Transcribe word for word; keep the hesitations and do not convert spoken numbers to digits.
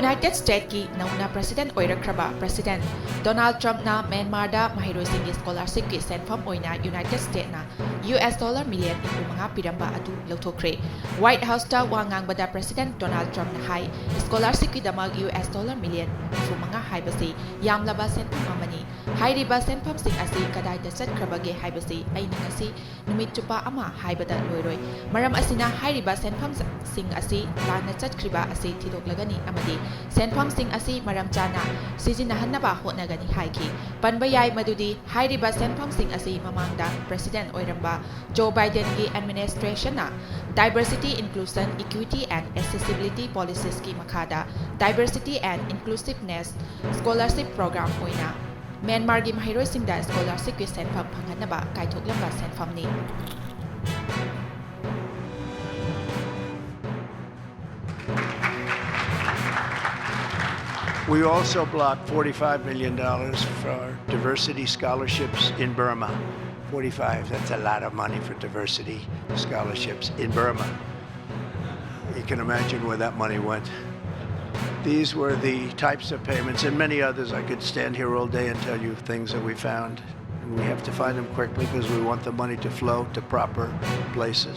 United ꯁ꯭ꯇꯦꯠꯀꯤ ꯅꯧꯅ president ꯑꯣꯏꯔꯛꯈ꯭ꯔꯕ ꯄ꯭ꯔꯁꯤꯗꯦꯟꯠ ꯗꯣꯅꯥꯜꯗ ꯇ꯭ꯔꯝꯞꯅ ꯃ꯭ꯌꯥꯟꯃꯥꯔꯗ ꯃꯍꯩꯔꯣꯏꯁꯤꯡꯒꯤ ꯁ꯭ꯀꯣꯂꯔꯁꯤꯞꯀꯤ ꯁꯦꯟꯐꯝ ꯑꯣꯏꯅ ꯌꯨꯅꯥꯏꯇꯦꯗ ꯁ꯭ꯇꯦꯠꯅ ꯌꯨ ꯑꯦꯁ ꯗꯣꯂꯔ ꯃꯤꯂꯤꯌꯟ ꯅꯤꯐꯨ ꯃꯉꯥ ꯄꯤꯔꯝꯕ ꯑꯗꯨ ꯂꯧꯊꯣꯛꯈ꯭ꯔꯦ꯫ ꯋꯥꯏꯠ ꯍꯥꯎꯁꯇ ꯋꯥ ꯉꯥꯡꯕꯗ ꯄ꯭ꯔꯁꯤꯗꯦꯟꯠ ꯗꯣꯅꯥꯜꯗ ꯇ꯭ꯔꯝꯞꯅ ꯍꯥꯏ, ꯁ꯭ꯀꯣꯂꯔꯁꯤꯞꯀꯤꯗꯃꯛ ꯌꯨ ꯑꯦꯁ ꯗꯣꯂꯔ ꯃꯤꯂꯤꯌꯟ ꯅꯤꯐꯨ ꯃꯉꯥ ꯍꯥꯏꯕꯁꯤ ꯌꯥꯝꯂꯕ ꯁꯦꯟꯐꯝ ꯑꯃꯅꯤ꯫ ꯍꯥꯏꯔꯤꯕ ꯁꯦꯟꯐꯝꯁꯤꯡ ꯑꯁꯤ ꯀꯗꯥꯏꯗ ꯆꯠꯈ꯭ꯔꯕꯒꯦ ꯍꯥꯏꯕꯁꯤ ꯑꯩꯅ ꯉꯁꯤ ꯅꯨꯃꯤꯠ ꯆꯨꯞꯄ ꯑꯃ ꯍꯥꯏꯕꯗ ꯂꯣꯏꯔꯣꯏ꯫ ꯃꯔꯝ ꯑꯁꯤꯅ ꯍꯥꯏꯔꯤꯕ ꯁꯦꯟꯐꯝꯁꯤꯡ ꯑꯁꯤ ꯂꯥꯟꯅ ꯆꯠꯈ꯭ꯔꯤꯕ ꯑꯁꯤ ꯊꯤꯗꯣꯛꯂꯒꯅꯤ ꯑꯃꯗꯤ ꯁꯦꯟꯐꯝꯁꯤꯡ ꯑꯁꯤ ꯃꯔꯝ ꯆꯥꯅ ꯁꯤꯖꯤꯟꯅꯍꯟꯅꯕ ꯍꯣꯠꯅꯒꯅꯤ ꯍꯥꯏꯈꯤ꯫ ꯄꯟꯕ ꯌꯥꯏ ꯃꯗꯨꯗꯤ ꯍꯥꯏꯔꯤꯕ ꯁꯦꯟꯐꯝꯁꯤꯡ ꯑꯁꯤ ꯃꯃꯥꯡꯗ ꯄ꯭ꯔꯁꯤꯗꯦꯟꯠ ꯑꯣꯏꯔꯝꯕ ꯖꯣ ꯕꯥꯏꯗꯦꯟꯒꯤ ꯑꯦꯗꯃꯤꯅꯤꯁꯇ꯭ꯔꯦꯁꯟꯅ Diversity, Inclusion, Equity and Accessibility Policies ꯀꯤ ꯃꯈꯥꯗ Diversity and Inclusiveness Scholarship Program ꯑꯣꯏꯅ ꯃ꯭ꯌꯥꯟꯃꯥꯔꯒꯤ ꯃꯍꯩꯔꯣꯏꯁꯤꯡꯗ ꯁ꯭ꯀꯣꯂꯔꯁꯤꯞꯀꯤ ꯁꯦꯟꯐꯝ ꯐꯪꯍꯟꯅꯕ ꯀꯥꯏꯊꯣꯛꯂꯝꯕ ꯁꯦꯟꯐꯝꯅꯤ꯫ We also blocked forty-five million dollars for diversity scholarships in Burma. Forty-five, that's a lot of money for diversity scholarships in Burma. You can imagine where that money went. These were the types of payments and many others. I could stand here all day and tell you things that we found. And we have to find them quickly because we want the money to flow to proper places.